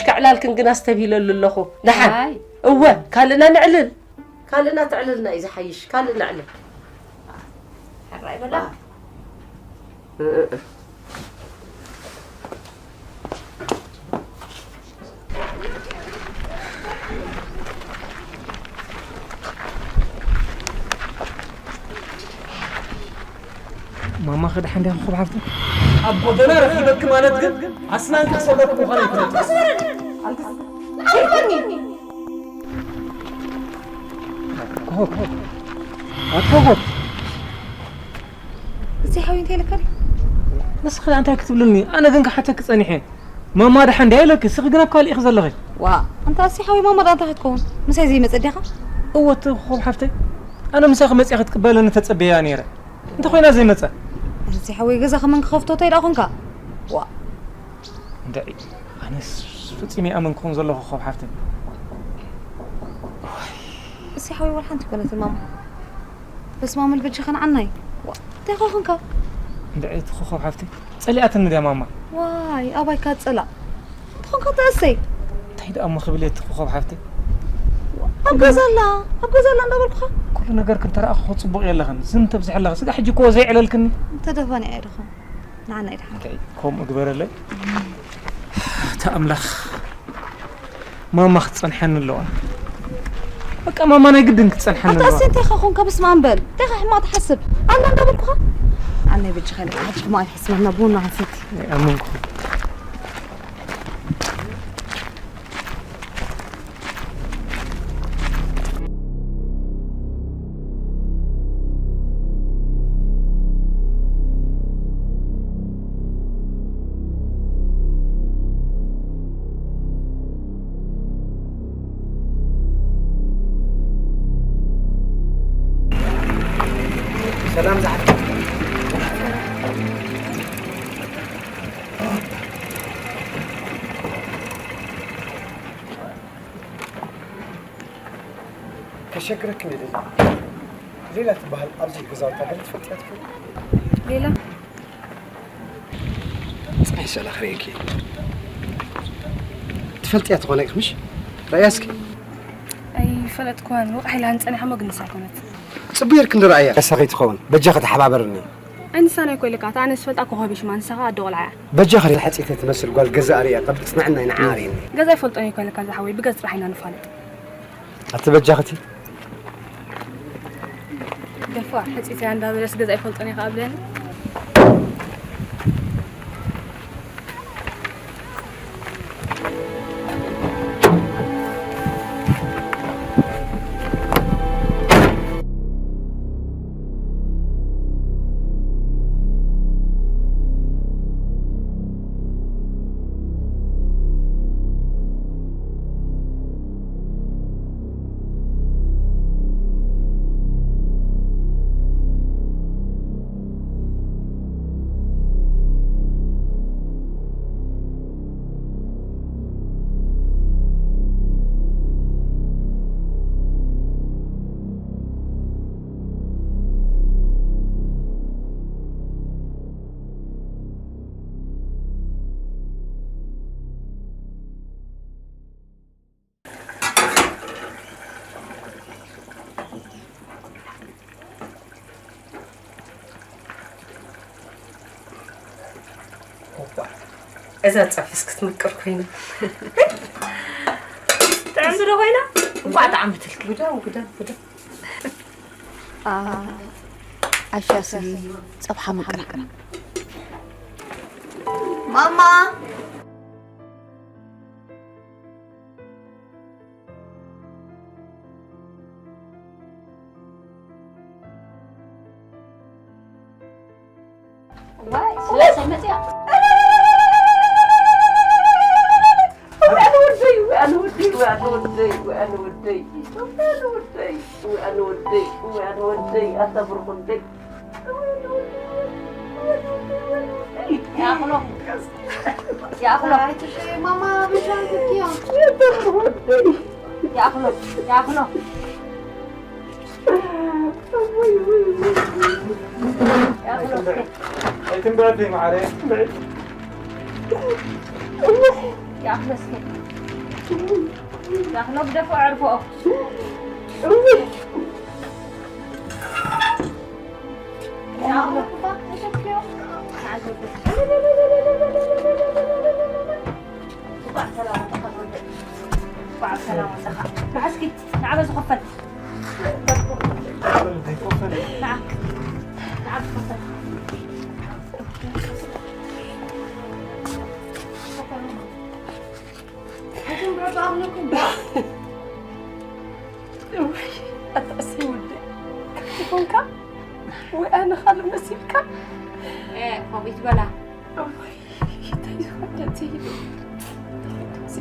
ከዕላልክን ግን ኣስተብሂለሉ ኣለኹ። ደሓን። ኣይ። እወ፣ ካልእና ነዕልል። ካልእና ተዕልልና እዩ ዝሓይሽ። ካልእ ነዕልል። ሕራይ በላ። እ፣ እ፣ እ። ማማ ኸድሓ እንዲያ ኹብ ሓፍቲ። ኣብ ጎደና ረኺበኪ ማለት ግን ኣስናንኪ ክሰብረኪ ምዃኑ ይፍለጥ። ኮኾብ። ኣታ ኮኾብ። እዚ ሓዊ እንታይ ኢልካ? ንስኺ እንታይ ክትብልኒ? ኣነ ግን ክሓተኪ ጸኒሐ። ማማ ደሓ እንድያ ኢለኪ፣ እስኺ ግን ኣብ ካልእ ኢኺ ዘለኺ። ዋ፣ ኣንታ ኣሲ ሓወይ ማማ ደኣ እንታይ ክትከውን? ምሳይ ዘይመጸ ዲኻ? እወ፣ እቲ ኮኾብ ሓፍተይ፣ ኣነ ምሳኺ መጺኣ ክትቅበለኒ ተጸብየያ ነይረ። እንተ ኾይና ዘይመጸ? ኣሲ ሓወይ ገዛ ከመን ክኸፍቶ እንታይ ደኣ ኾንካ? ዋ። እንድዒ፣ ኣነስ ፈጺመ ይኣመንኩኹን ዘለኹ ኮኾብ ሓፍተይ። ኣሲ ሓወይ ወላ ሓንቲ ኮነትን ማማ። በስመ ኣብ በጃኻ ንዓናይ። ዋ፣ እንታይ ኮንካ? እንድዒ እቲ ኮኾብ ሓፍተይ ጸሊኣትኒ ድያ ማማ? ዋይ፣ ኣባይካ ጸላእ። እንታይ ኮንካ ተኣሰይ? እንታይ ደኣ እሞ ክብል እየ እቲ ኮኾብ ሓፍተይ? ኣብ ገዛ ኣላ፣ ኣብ ገዛ ኣላ እንዳበልኩኻ። ኩሉ ነገር ክንተረኣኹ ጽቡቕ የለኽን። ዝም ተብዝሕ ኣለኻ። ስጋ ሕጂ እኮ ዘይዕለልክኒ። እንተ ደፋኒ ኣየ ደኹም። ንዓናይ ደሓን። እንታይ ከምኡ ግበረለይ። እታ ኣምላኽ ማማ ክትጸንሐኒ ኣለዋ። በቃ ማማ ናይ ግድን ክትጸንሐኒ ኣታ ኣለዋ። ኣሰይ እንታይ ኢኻ ኮንካ? በስመ ኣብ በል። እንታይ ኢኻ ሕማቕ ትሓስብ? ኣላ እንዳበልኩኻ? ኣነ በጃኻ ኢለ ሕጂ ሕማቕ ኣይትሕስበና፣ ቡና ክንሰቲ። ኣይኣመንኩ። ሰላም ዝሓፍተይ። ከሸግረክን እየ ሌላ። ሌላ ትበሃል ኣብዚ ገዛውታ ገለ ትፈልጥያ ትኾኒ? ሌላ? ጽናሕ ሰላ ክርእየኪ። ትፈልጥያ ትኾነ ኢኺ ምሽ? ረኣያ እስኪ። ኣይፈለጥኩዋን፣ ወቕዓ ኢላ ንጸኒሓ እሞ ግን ንሳ ኣይኮነት። ጽቡቕ ጌርኪ እንዶ ረኣያ። ንሳ ከይትኸውን፣ በጃኺ ተሓባበርኒ። ኣይ ንሳ ናይ ኮይልካ፣ እታ ኣነ ዝፈልጣ ኮኾብ ሽማ፣ ንሳ ኸኣ ኣደ ቆልዓ እያ። በጃኺ ሓጺተ ትመስል ጓል ገዛ ኣርእያ፣ ካብ ጽንዕና ይንዓር እየ። ገዛ ኣይፈልጦን እየ ኮይልካ ዝሓወይ፣ ብገጽ ጥራሕ ኢና ንፋለጥ። ኣቲ በጃኽቲ። ደፋር፣ ሕጺተያ እንዳበለስ ገዛ ኣይፈልጦን እየ ከኣ ብለኒ። ኦባ፣ እዛ ጸብሕስ ክትምቅር ኮይና። ጥዕምቲ ዶ ኮይና? እንኳዕ ጠዓመትልኪ። ጉዳ፣ ጉዳ፣ ጉዳ። አ፣ ዓሻ ስኒ ጸብሓ ምቅራ። ማማ። ዋይ፣ ስለሰ መጽያ። ኣነ ወደይ፣ ኣነ ወደይ፣ ኣነ ወደይ፣ ኣነ ወደይ፣ ኣነ ወደይ፣ ኣነ ወደይ፣ ኣነ ወደይ፣ ኣታ ብሩኽ ወደይ። ይኣኽሎ። ይኣኽሎ። ማማ፣ ብሻን ክትዮ። ይኣኽሎ። ይኣኽሎ። ኣይትንበርዲ፣ ማዓረይ። ይኣኽሎ እስኪ። ዳኽሎ ግደፎ ኣዕርፎ። እንኳዕ ሰላም መጣኻ። መዓስኪ ንዓበ ዝኸፈል። ንዓ፣ ንዓ ዝኸፈል። እዋይ፣ ኣታ እሰይ ወደይ፣ ከምዚ ኮንካ? ወይ ኣነ ካልእ መሲልካ? ኤ፣ ኮቪድ በላ። እዋይ፣ እንታይ ዝኾነ እዚ? እዚ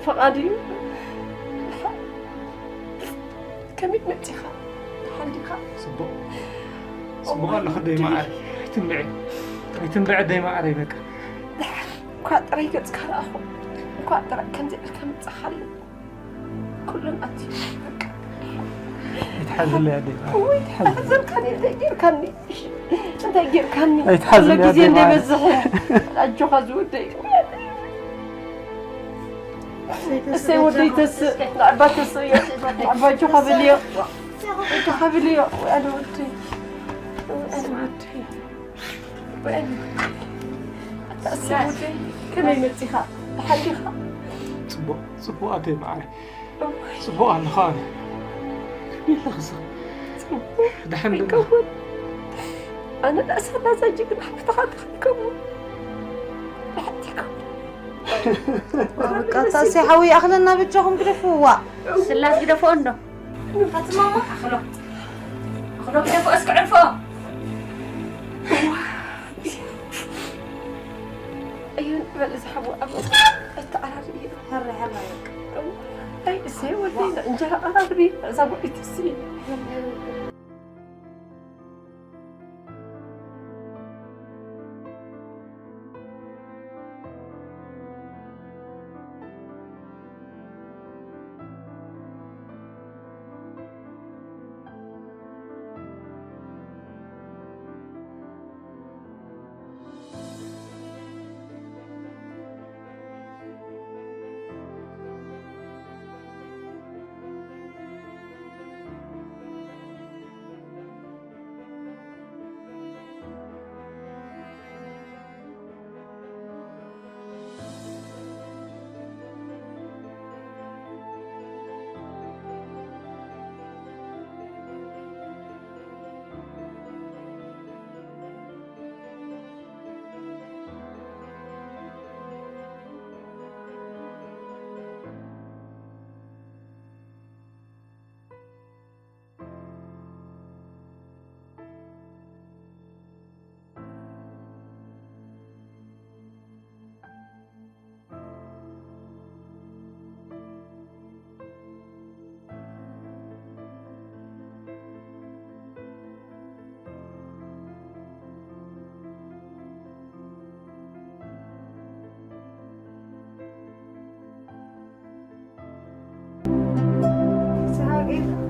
ፈቓድ እዩ። ከመይ መጺኻ? ደሓን ዲኻ? ጽቡቕ። ጽቡቕ ኣለኹ ደይ መዓረይ። ኣይትንብዒ። ኣይትንብዒ ደይ መዓረይ በቃ። ደሓን። እንኳዕ ጥራይ ገጽካ ረኣኹ። እንኳዕ ጥራይ ከምዚ ኢልካ መጻኻለይ። ኩሉን ኣትዩ በቃ። ኣይትሓዝለይ ኣደይ። እውይ፣ ኣይትሓዝለይ። ተሓዘልካኒ፣ እንታይ ጌርካኒ? እሺ፣ እንታይ ጌርካኒ? ኣይትሓዝለይ ኩሉ ግዜ ኣደይ ማዕረ። እንዳይበዝሕ። ኣጆኻ ዝወደይ። እሰይ ወደይ ተስእ፣ ንዕባ ተስእዮ። ንዕባ ኣጆኻ በልዮ። ኣጆኻ በልዮ። ኣነ ወደይ። ኣነ ወደይ። ኣታ እሰይ ወደይ፣ ከመይ መጺኻ? ደሓን ዲኻ? ጽቡቕ፣ ጽቡቕ ኣደይ መዓረ። እዋይ። ጽቡቕ ኣለኹ ኣነ። ከመይ ኣለኽሲ? ጽቡቕ። ደሓን ዶ? ኣይከውን። ኣነ ደኣ ሳላ እዛ ጅግና ሓፍትኻ ተኸልከሙ። ደሓን ዲኹም? በቃ፣ ኣታ እሰይ ሓወይ፣ ኣኽለና በጃኹም ግደፍዋ። ስላስ ግደፍኦ እንዶ። ኣቲ ማማ፣ ኣኽሎ። ኣኽሎ ግደፍኦ፣ እስኪ ዕርፎ። እዩ ንበል፣ እዚ ሓዊ ኣብ ኣተዓራሪ እዩ። ሕረ፣ ሕረ፣ በቃ። ኣይ፣ እሰይ ወደይ፣ እንጀራ ቀራርቢ፣ እዛ ጉዒት እሲ።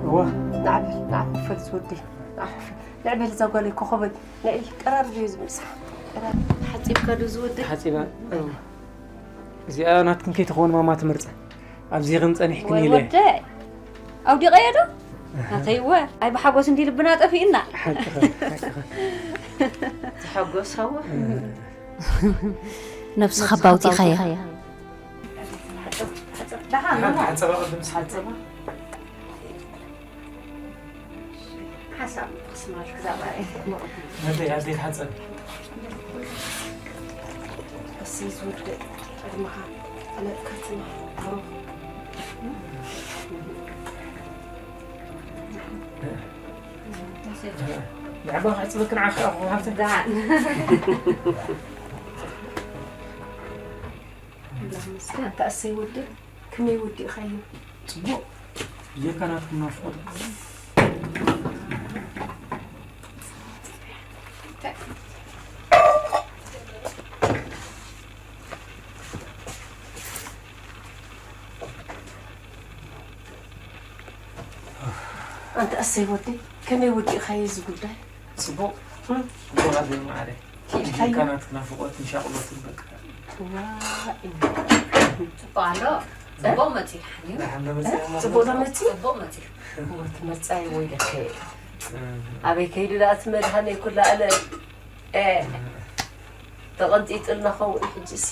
እዋ። ንዓበል፣ ንዓበል፣ ፈልሲ ወደይ። ንዓበል፣ ንዕበል እዛ ጓለይ ኮኸበይ። ንዒ፣ ቀራርብ እዩ ዝምሳሕ። ቀራርብ። ሓጺብካ ዶ ዝወደይ? ሓጺባ። እዋ። እዚኣ ናትክን ከይትኸውን ማማ ትመርጸ። ኣብዚ ግን ጸኒሕክን ወይ ኢለ። ወደይ። ኣውዲቐዮ ዶ? ናተይወ። ኣይ ብሓጎስ እንዲ ልብና ጠፊእና። ሓቅኻ፣ ሓቅኻ። ዝሓጎስ ሃወ። ነብስኻ ባውጢኻያ። ደሓን፣ ደሓን፣ ሓጸባ ቅድም ሓጸባ። ሓሳብ ክስማል ክዛባ እየ። ነደይ ኣደይ ሓጸብ። እሰይ ዝወደይ፣ ቅድመኻ ጠለጥካትና፣ ብሩኽ። ንዕባ ክሕጽበኪ ንዓኺ ኣኹ ሃብተ። ደሓን። ኣንታ እሰይ ወደይ፣ ከመይ ወዲእኻዮ? ጽቡቕ። ብጀካ ናትኩም ናፍቖት። ኣንታ እሰይ ወደይ፣ ከመይ ወዲእኻዮ እዚ ጉዳይ? ጽቡቕ። እም። ጽቡቕ ኣደይ መዓረይ። ጀካናት ናፍቆትን ሻቕሎትን በቃ። ጽቡቅ ኣሎ። ጽቡቅ መጺኡ ሓኒው። ደሓን ዶ መጺኡ? ጽቡቅ ዶ መጺኡ? ጽቡቅ መጺኡ። ወት መርጻይ ወይ ደከ ኣበይ ከይዱ ደኣ እቲ መድሃኒይ ኩላ ኣለ። እ፣ ተቐንጢጡልና ኸውን ሕጂ ሲ።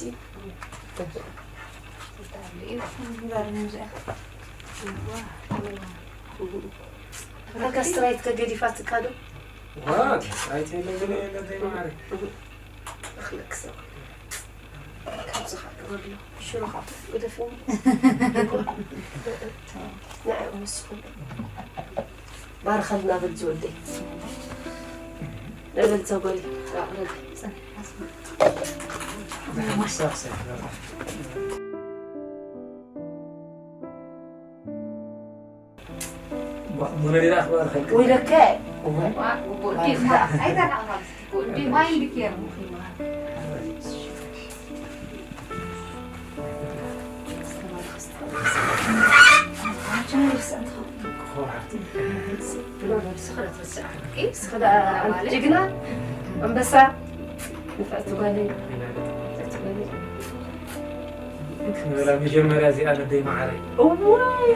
እታ ከስትራይት ከገዲፋትካ ዶ? ዋት? ኣይተ የለ ገለ የለ ዘይማዕረ። እኽለክ ሰብ። ካብዚ ኻዓ ወሎ ሽሮ ኻዓ ግደፍኒ። ንዓይ ምስ ባርኸልና በል ዝወደይ። ናይ በል ተጎል። ሙነዲራ ክባርኸልክ ወይለከ ግቡእ ድዩ? ኣይተረኣኻን። ግቡእ ድዩ? ማይ እንድኪ የርሙኺ። ጅግና ኣንበሳ ንፍዕቲ ጓለይ። ንፍዕቲ ጓለይ። ክንብላ መጀመርያ እዚኣ ነደይ መዓረይ። እዋይ።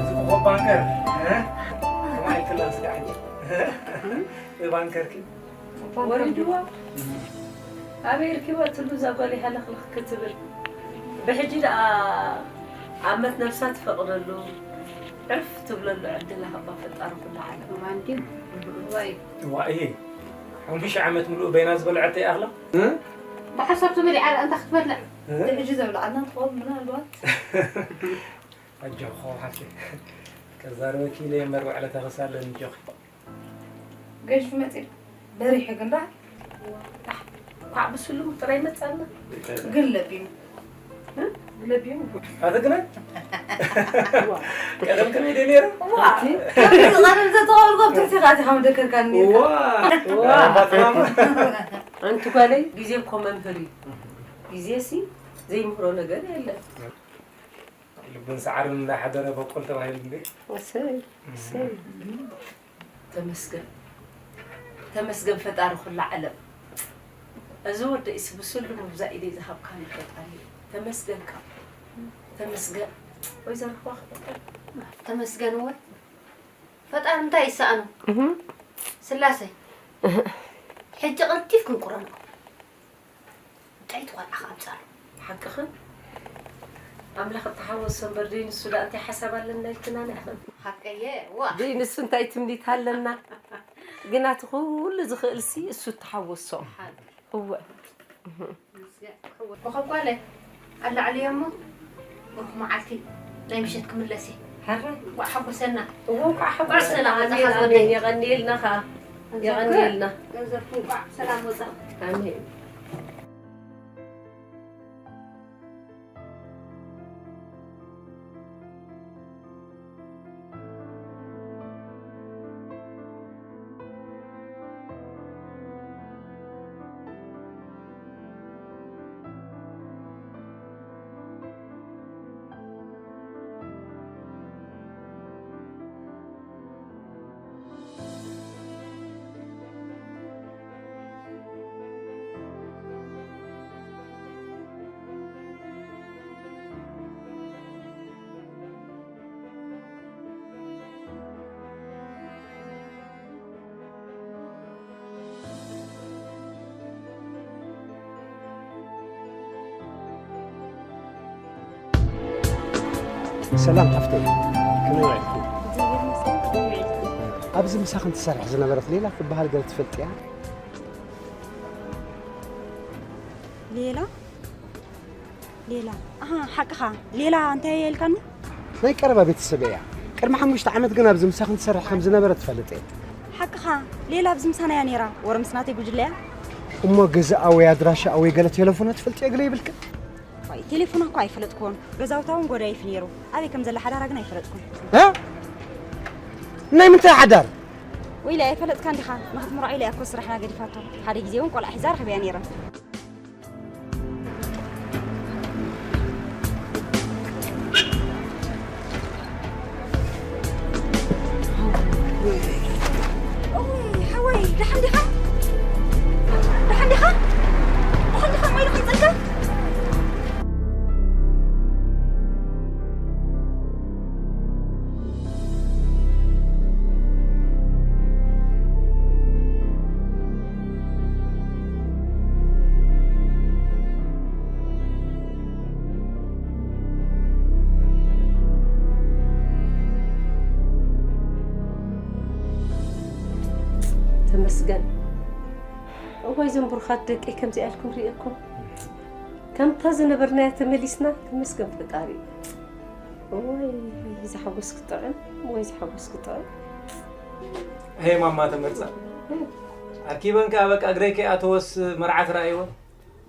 እዚ ኮኾብ ባንከር እ? ከማይ ክላ እስከ ሕጂ እ? ባንከርኪ ወሪድዋ ኣበይ ርኪባ ትሉ እዛ ጓል ሃለኽለኽ ክትብል ብሕጂ ደኣ ኣመት ነብሳ ትፈቕደሉ ዕርፍ ትብለሉ ዕድል ሃባ ፈጣሪ ኩሉ ዓለም። ማንዲም ዋይ ዋእ ሓሙሽተ ዓመት ምሉእ በይና ዝበልዐቶ ይኣኽላ ብሓሳብ ተመሊዓ ደኣ እንታይ ክትበልዕ ሕጂ ዘብልዓና ትኸውን ምናልባት ኣጆኺ ሓፍተይ ከዛርበኪ ኢለ እየ እምበር ውዕለታ ክሳለኒ ኣጆኺ ገሽ መፂ በሪሑ ግን ደኣ ኳዕ ብስሉም ጥራይ መፃና ግን ለቢሙ ለቢሙ ኣቲ ግና ቀደም ከመይ ደይ ነይረ ከምዚ ቀደም ዘተዋልጎ ኣብ ትሕቲ ኻቲ ከም ደከርካኒ ዋ ዋ ባትማማ ኣንቲ ጓለይ ግዜ እኮ መምህር እዩ። ግዜ ሲ ዘይምህሮ ነገር የለን። ልብን ሰዓርን እንዳሓደረ በቁል ተባሂሉ እንዴ እሰይ እሰይ። ተመስገን ተመስገን ፈጣሪ ኩላ ዓለም። እዚ ወደይስ ብስሉ ምብዛ ኢደይ ዝሃብካኒ ፈጣሪ ተመስገን ካብ ተመስገን ወይዘሮ ክባኽ ተመስገን እወ ፈጣሪ እንታይ ይሰኣኖ ስላሰ ሕጂ ቀልጢፍኩም ቁረንኩም ጥዕይቲ ቆልዓ ከኣ ኣምጻሉ ሓቅኽን ኣምላኽ እተሓወሶ እምበር ደይ ንሱ ደኣ እንታይ ሓሳብ ኣለና ኢልክና ንዕኽን ሓቀየ ዋ ደይ ንሱ እንታይ ትምኒት ኣለና ግና እቲ ኩሉ ዝኽእልሲ እሱ እተሓወሶ እወ ብኸጓለ ኣላዕልዮ እሞ ብሩኽ መዓልቲ ናይ ምሸት ክምለስ እየ ሕራይ እንቋዕ ሓጎሰና እዎ እንቋዕ እንቋዕ ሰላም ሓጎሰና መጻኻ ኣሜን ዝወደይ የቐንየልና ኸዓ የቐንየልና ገንዘብኩ እንቋዕ ሰላም ወጻ ኣሜን ሰላም ሓፍተይ ከመይ ውዒልኪ? ኣብዚ ምሳኽን ትሰርሕ ዝነበረት ሌላ ትበሃል ገለ ትፈልጥያ? ሌላ ሌላ ኣሃ ሓቅኻ ሌላ እንታይ እያ ኢልካኒ? ናይ ቀረባ ቤተሰብ እያ። ቅድሚ ሓሙሽተ ዓመት ግን ኣብዚ ምሳኽን ትሰርሕ ከም ዝነበረ ትፈልጥ እየ። ሓቅኻ፣ ሌላ ኣብዚ ምሳና እያ ነይራ። ወረ ምስ ናተይ ጉጅለ እያ። እሞ ገዛኣ ወይ ኣድራሻኣ ወይ ገለ ቴሌፎና ትፈልጥዮ ገለ ይብልክን? ዋይ፣ ቴሌፎና እኮ ኣይፈለጥኩዎን። ገዛውታ እውን ጎዳይፍ ነይሩ። ኣበይ ከም ዘላ ሓዳራ ግን ኣይፈለጥኩን። እ? ናይ ምንታይ ሓዳር? ወይለ ኣይፈለጥካን ዲኻ? ንኽትምርዖ ኢለ እኮ ስራሕና ገዲፋቶ። ሓደ ግዜ እውን ቆልዓ ሒዛ ረኽበያ ነይረ። እውይ፣ ሓወይ፣ ደሓን ዲኻ? ደሓን ዲኻ? ደሓን ዲኻ? ማይ ዶ ከይጸልካ? ተመስገን። እዋይ፣ እዞም ብሩኻት ደቀይ ከምዚኣ ኢልኩም ርእየኩም። ከምታ ዝነበርናያ ተመሊስና፣ ተመስገን ፈጣሪ። እዋይ፣ እዚ ሓጎስ ክጥዕም፣ እዋይ፣ እዚ ሓጎስ ክጥዕም። ሄ ማማ ተመርጻ። ኣርኪበን ከኣ በቃ እግረይ ከይኣተወስ መርዓ ተራእይወን።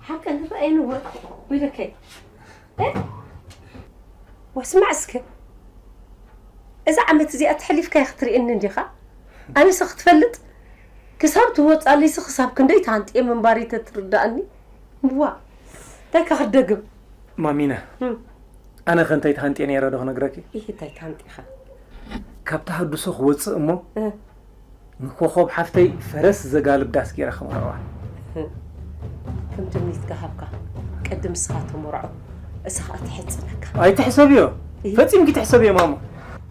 ሓቀን ርኣየን እዋ፣ ወይለከይ። እ? ወስማዕ እስከ። እዛ ዓመት እዚኣ ተሕሊፍካያ ክትርእየኒ እንዲኻ? ኣነስ ክትፈልጥ፣ ክሳብ ትወጻለይሲ ክሳብ ክንደይ ተሃንጥየ ምንባረይ ተትርድኣኒ። እዋ፣ እንታይ ከ ክደግም? ማሚና፣ እም። ኣነ ከ እንታይ ተሃንጥየ ነይረ ዶ ክነግረኪ? ኢሂ፣ እንታይ ተሃንጢኻ? ካብ ተሃድሶ ክወጽእ እሞ፣ እ። ንኮኾብ ሓፍተይ ፈረስ ዘጋልብ ዳስ ገይረ ክመርዖ። ከም ትምኒትካ ሃብካ። ቅድም ንስኻ ተመርዖ፣ እሳ ኸኣ ትሕጽነካ። ኣይትሕሰብዮ። እይ። ፈጺምኪ ትሕሰብዮ ማማ።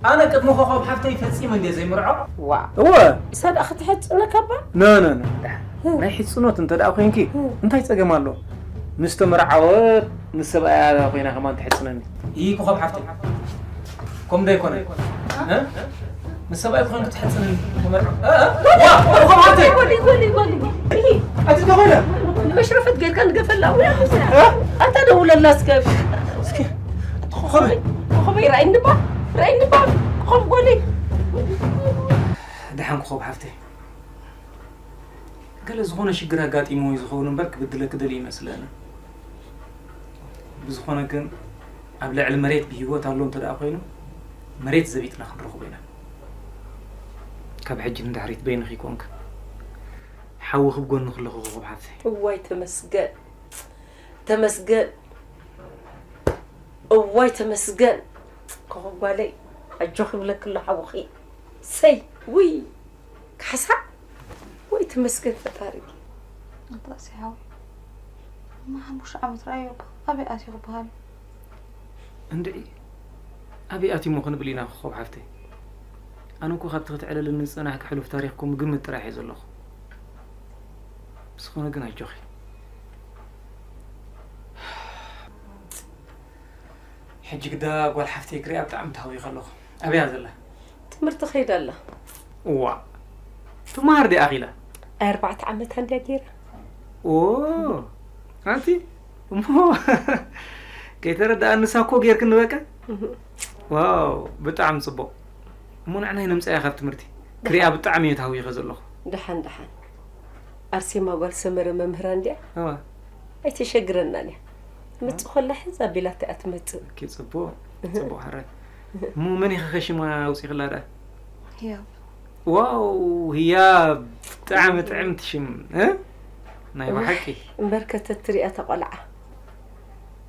ኣነ ቅድሚ ኮኾብ ሓፍተይ ፈጺመ እንድየ ዘይምርዖ። ዋ። እወ። እሳ ደኣ ክትሕጽነካ እባ? ኖ፣ ኖ፣ ኖ። ደሓን። ናይ ሕጽኖት እንተ ደኣ ኮይንኪ፣ እንታይ ጸገም ኣሎ? ምስ ተመርዓወት፣ ምስ ሰብኣያ ኮይና ከማን ትሕጽነኒ። ይህ ኮኾብ ሓፍተይ። ከምኡ ዶ ኣይኮነን? እ? ምስ ሰብኣይ ክኾን ክትሕጽንን ተመርዖ? እ? እ? ዋ! ኮኾብ ሓፍተይ! ጎሊ፣ ጎሊ፣ ጎሊ። እሂ። ኣቲ ዶ ኮይነ? መሽረፈት ጌርካ ንገፈላ። ወይ ኣቲ እ? ኣታ ደውለላ እስከ። እስኪ። ኮኾበይ። ኮኾበይ፣ ራእይ እንባ። ራእይ እንባ። ኮኾብ ጎሊ። ደሓን ኮኾብ ሓፍተይ። ገለ ዝኾነ ሽግር ኣጋጢምዎ እዩ ዝኸውን እምበር ክብድለኪ ደልዩ ይመስለኒ። ብዝኾነ ግን ኣብ ልዕሊ መሬት ብህይወት ኣሎ እንተ ደኣ ኮይኑ፣ መሬት ዘቢጥና ክንረኽቦ ኢና። ካብ ሕጂ ንድሕሪት በይንኺ ኮንክ ሓውኺ ብጎንኺ ኣለኹ ኮኾብ ሓፍተይ። እዋይ ተመስገን፣ ተመስገን፣ እዋይ ተመስገን። ኮኾብ ጓለይ፣ ኣጆኺ ይብለኪ ኣሎ ሓውኺ። ሰይ፣ ውይ። ካሕሳ? ወይ ተመስገን ፈጣሪ። ኣንታ እሰይ ሓወይ። እማ ሓሙሽተ ዓመት ረኣዮ እባ ኣበይ ኣትዩ ክበሃል እዩ? እንድዒ፣ ኣበይ ኣትዩ እሞ ክንብል ኢና ኮኾብ ሓፍተይ? ኣነ እኮ ካብቲ ክትዕለልኒ ዝጸናሕኪ ሕሉፍ ታሪኽኩም ግምት ጥራሕ እየ ዘለኹ። ብዝኾነ ግን ኣጆኺ። ሕጂ ግዳ ጓል ሓፍተይ ክሪኣ ብጣዕሚ ተሃዊኸ ኣለኹ። ኣበይ እያ ዘላ? ትምህርቲ ከይዳ ኣላ። እዋ፣ ትመሃር ድያ ኣኺላ? ኣይ ኣርባዕተ ዓመታ እንድያ ገይራ። ኦ፣ ኣንቲ እሞ ከይተረድኣኒ ንሳ እኮ ጌርክኒ በቃ። እህ። ዋው፣ ብጣዕሚ ጽቡቕ። እሞ ንዕናይ ነምጽኣያ ካብ ትምህርቲ። ክሪኣ ብጣዕሚ እየ ተሃዊኸ ዘለኹ። ደሓን፣ ደሓን። ኣርሴማ ጓል ሰመረ መምህራ እንድያ። እዋ። ኣይተሸግረናን እያ። ትመጽእ ከላ ሕዝ ኣቢላታ እያ ትመጽእ። ኦኬ፣ ጽቡቕ፣ እህ። ጽቡቕ፣ ሕራይ። እህ። እሞ መን ኢኺ ከሽማ ኣውጺኽላ ደኣ? ህያብ። ዋው፣ ህያብ፣ ብጣዕሚ ጥዕምቲ ሽም፣ እ? ናይ እህ፣ ብሓቂ። እምበር ከተትሪኣ እታ ቆልዓ።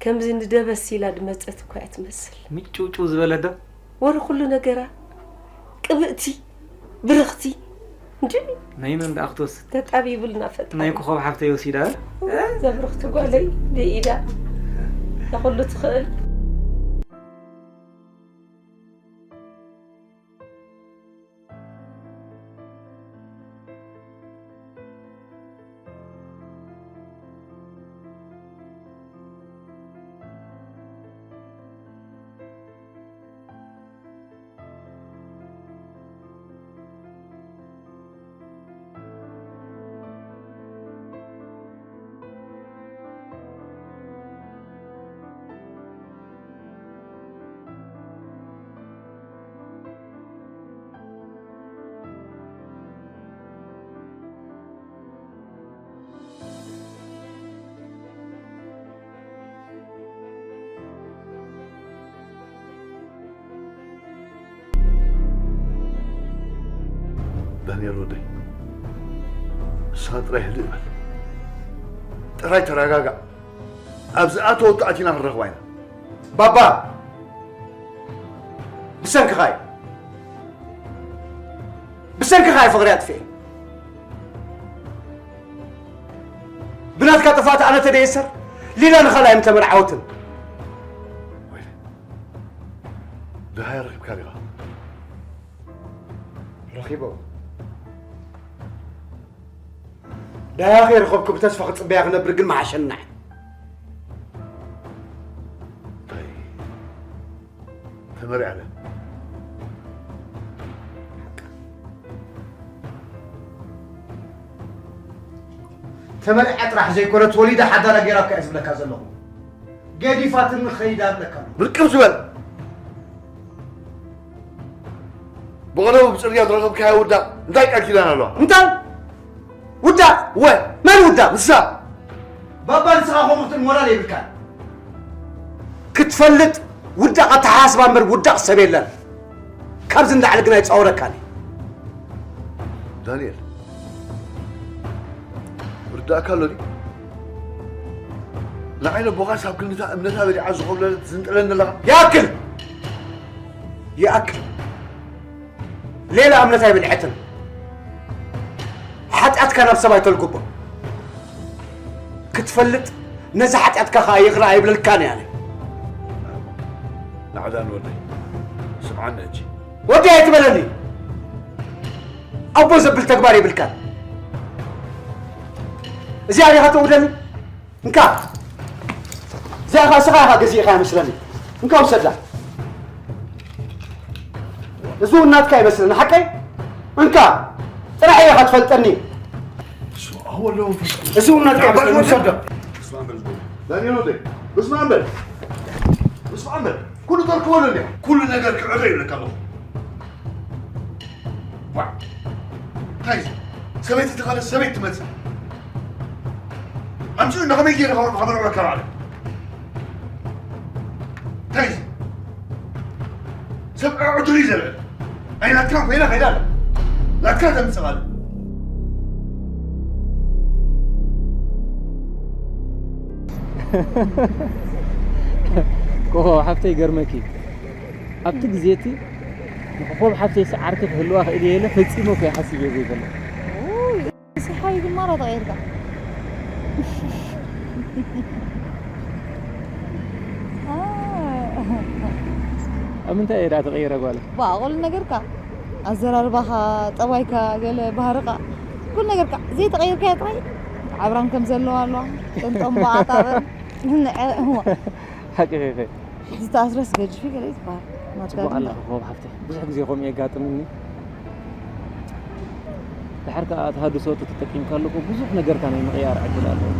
ከምዚ ንደበስ ኢላ ድመጸት እኳ እያ ትመስል። ምጭውጭው ዝበለ ዶ? ወረ ኩሉ ነገራ ቅብእቲ፣ ብርኽቲ። እንዲ ናይ መን ደኣ ክትወስድ? ተጣቢቡልና ፈጣሪ። ናይ ኮኾብ ሓፍተይ ወሲዳ? እዛ ብርኽቲ ጓለይ ብኢዳ ንኹሉ ትኽእል። ዳንኤል ወደይ፣ ንስኻ ጥራይ ህድእ በል። ጥራይ ተረጋጋእ። ኣብ ዝኣተወቶ ኣቲና ክንረኽባ ኢና። ባባ፣ ብሰንክኻ እዩ። ብሰንክኻ እዩ ፍቕሪ ኣጥፊኤ። ብናትካ ጥፋት ኣነ ተደየሰር፣ ሊላ ንኻልኣይ ምተመርዓወትን። ወይለ፣ ደሃይ ረኺብካ ዲኻ? ረኺቦ። ደሃያ ከይረኸብኩ ብተስፋ ክጽበያ ክነብር ግን መሓሸና። እንታይ? ተመሪዓ ድያ? ተመሪዓ ጥራሕ ዘይኮነት፣ ወሊዳ ሓዳራ ገይራ እኮ እየ ዝብለካ ዘለኹ። ገዲፋትኒ ኸይዳ እብለካ ኣለኹ። ምርቅብ ዝበል። ብቐደሙ ብጽርግያ ዝረኸብካዮ ውዳቕ እንታይ ቃል ኪዳን ኣለዋ? እንታይ? ውዳቕ? እወ። መን ውዳቕ? ንሳ። ባባ፣ ንስኻ ከምኡ ክትብል ሞራል የብልካን። ክትፈልጥ፣ ውዳቕ ኣተሓሳስባ እምበር ውዳቕ ሰብ የለን። ካብዚ ንላዕሊ ግን ኣይጻወረካን እየ። ዳንኤል፣ ርዳእካ ኣሎ ድዩ? ንዓይ ነቦኻስ ኣብ ክንድታ እምነታ በሊዓ ዝኾብለለት ዝንጥለን ዘለኻ? ይኣክል! ይኣክል! ሌላ እምነት ኣይበልዐትን። ሓጢኣትካ ናብ ሰብ ኣይተልግቦ። ክትፈልጥ፣ ነዚ ሓጢኣትካ ኸኣ ይቕረ ኣይብለልካን እየ ኣነ። ናዕዳን ወደይ፣ ስምዓኒ ሕጂ። ወደይ ኣይትበለኒ። ኣቦ ዘብል ተግባር የብልካን። እዚኣ ዲኻ ተውደኒ? እንካ። እዚኣ ኸኣ ስኻ ኢኻ ገዚእኻ ይመስለኒ። እንካ ውሰዳ። እዚ እውን ናትካ ይመስለኒ፣ ሓቀይ? እንካ። ጥራሕ ኢኻ ትፈልጠኒ። እሱ ኣወሎ መንፈስ ቅዱስ። እዚ እውን ናትካ ይመስለኒ፣ ውሰዳ። በስመ ኣብ በል። ዳንኤል ወደይ፣ በስመ ኣብ በል። በስመ ኣብ በል። ኩሉ ተርክቦ ኣሎ እንዲያ። ኩሉ ነገር ክዕረ ይብለካ ኣለኹ። ዋ! እንታይ እዩ? ሰበይቲ ተኻለ ሰበይቲ ትመጽእ። ኣምስኡ እንዳ ከመይ ገይረ ካብ ካብ ረብዐ ካብ ዓለም። እንታይ እዩ? ሰብ ዕድሉ እዩ ዘልዕል። ኣይ ናትካ ኮይና ከይዳ ኣላ። ናትካ ተምጽእ ካልእ። ኮኾብ ሓፍተይ ይገርመኪ። ኣብቲ ግዜ እቲ ንኮኾብ ሓፍተይ ዓርኪ ክህልዋ ክእል እየ ኢለ ፈጺመ እኮ ይሓስብ እየ ዘይፈልጥ። ኡይ፣ እዚ ሓይ ድማ ራ ተቐይርካ። አ። ኣብ ምንታይ እየ ደኣ ተቐይረ ጓለይ? ባ፣ ኩሉ ነገርካ፣ ኣዘራርባኻ፣ ጠባይካ፣ ገለ ባህርኻ፣ ኩሉ ነገርካ ዘይተቐይርካዮ ጥራይ ዓብራም ከም ዘለዋ ኣለዋ። ጥንጠምቦ ኣጣበል። ንዐ-፣ እዋ። ሓቂ ኸይኸ? ዝተኣስረስ ገጅፊ ገለ ይትበሃል። ጽቡቕ ኣለኺ ኮኾብ ሓፍተይ። ብዙሕ ግዜ ከምኡ የጋጥምኒ። ድሓር ከኣ ተሃድሶ ተተጠቂምካሉ እኮ ብዙሕ ነገርካ ናይ ምቕያር ዕድል ኣለዎ።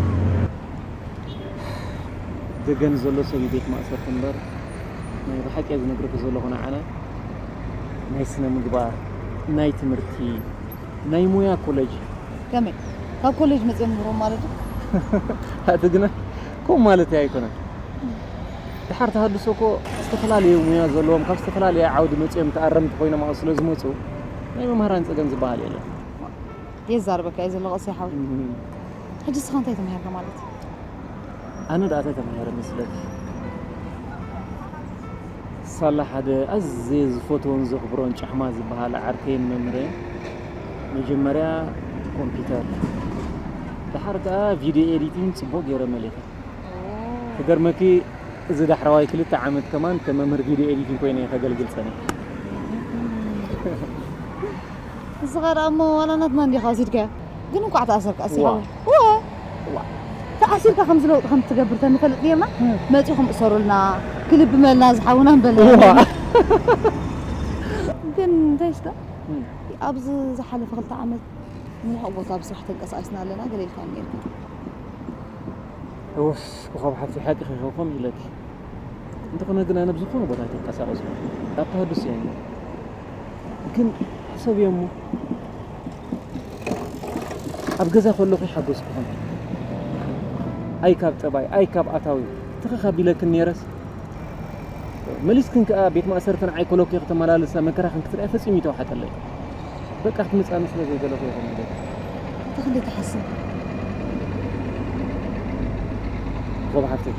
ደገ ንዘሎ ሰብ እዩ ቤት ማእሰርቲ እምበር፣ ናይ ብሓቂ እየ ዝነግረኪ ዘለኹ ንዓና ናይ ስነ ምግባር፣ ናይ ትምህርቲ፣ ናይ ሞያ ኮሌጅ። ከመይ? ካብ ኮሌጅ መጺኦም ምህሮም ማለት እዩ? ኣቲ ግና ከምኡ ማለት ኣይኮነን። ድሓር ተሃድሶ እኮ ዝተፈላለየ ሞያ ዘለዎም፣ ካብ ዝተፈላለየ ዓውዲ መጺኦም ተኣረምቲ ኮይኖም ኣብኡ ስለ ዝመጹ፣ ናይ መምህራን ጸገም ዝበሃል የለን። የዛርበካ እየ ዘሎ ቀሲያ ሓወይ። እም። ሕጂ ንስኻ እንታይ ተማሂርካ ማለት እዩ? ኣነ ደኣ እንታይ ተማሂረ መስለኪ? ሳላ ሓደ ኣዝየ ዝፈትዎን ዘኽብሮን ጫሕማ ዝበሃል ዓርከይን መምህረይን መጀመርያ ኮምፒውተር፣ ደሓር ከኣ ቪድዮ ኤዲቲንግ ጽቡቕ ገይረ መሊኸ። ክገርመኪ፣ እዚ ዳሕረዋይ ክልተ ዓመት ከማን ከም መምህር ቪድዮ ኤዲቲንግ ኮይነ እየ ከገልግል ጸኒሐ። ንስኻ ደኣ እሞ ዋላ ናትና እንዲኻ ወሲድካዮ። ግን እንቋዕ ተኣሰርካ፣ እሲ ዋ። ሓወይ። ዋ። ዋ። ተኣሲርካ ከምዚ ለውጢ ከም ትገብር ተንፈልጥ ጌርና፣ እም። መጺኹም እሰሩልና፣ ክልብመልና ዝሓውና ንበልና። ዋ። ግን እንታይ እስከ፣ እም። ኣብዚ ዝሓለፈ ክልተ ዓመት ንርሑቕ ቦታ ብስራሕ ተንቀሳቒስና ኣለና፣ ገለ ኢልካ ነይርካ። እወስ፣ ኮኾብ ሓፍተይ ሓቂ ኸይኸውን ኢለኪ። እንተኾነ ግን ኣነ ብዝኾነ ቦታ ኣይተንቀሳቐስኩ። ኣብ ተሃድሶ እየ እሞ። ግን ሕሰብዮ እሞ፣ ኣብ ገዛ ከለኹ ይሓጎስኩ ኾንኩ። ኣይ ካብ ጠባይ፣ ኣይ ካብ ኣታዊ፣ ትኽኽ ኣቢለክን ነይረስ፣ መሊስክን ከኣ ቤት ማእሰርቲ ንዓይ ኮለኩ ክተመላልሳ መከራኽን ክትርእያ ፈጺሙ ይተውሓጠለይ። በቃ ክትምጻኒ ስለ ዘይደለኹ ይኹን ኢለ። እንተ ክንደይ ትሓስብ? ኮብ ሓፍተይ፣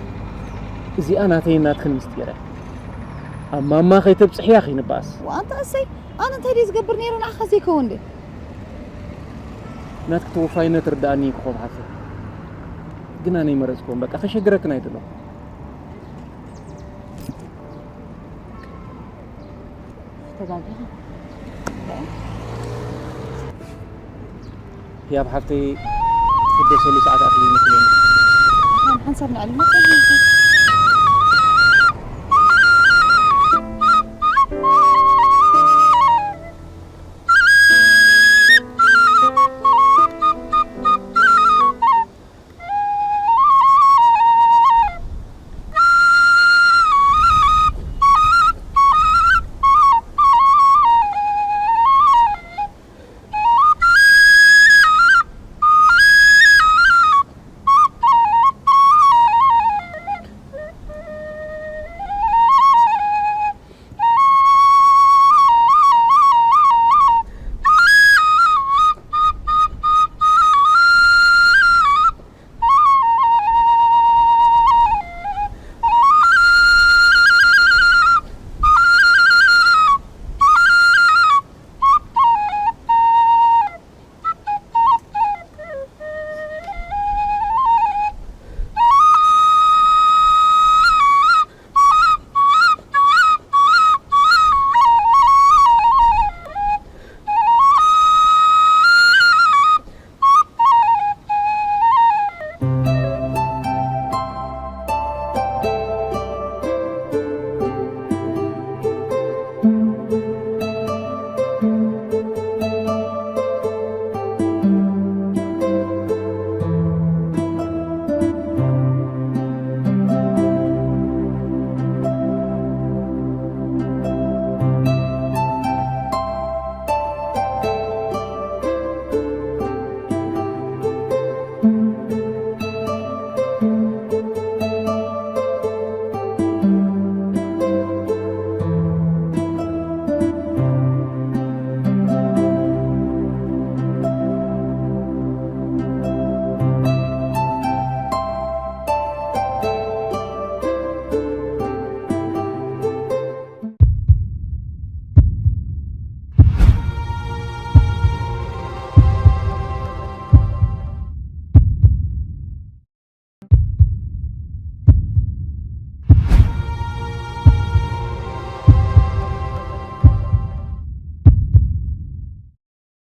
እዚኣ ናተይን ናትክን ምስጢር እያ። ኣብ ማማ ከይተብጽሕያ ከይንባኣስ። ወኣንተ እሰይ፣ ኣነ እንታይ ድየ ዝገብር ነይረ ንዓኻ ዘይከውን ድየ? ናትኪ ተወፋይነት ርዳኣኒ እዩ ኮብ ሓፍተይ። ግና ነይመረጽክዎም በቃ ከሸግረክን ኣይደለኹ። ተጋጊኻ። ህያብ ሓፍተይ ትደሰሉ ሰዓት ኣኽሊ ይመስለኒ። ሓን ሓንሳብ ንዕሊ መጸኒ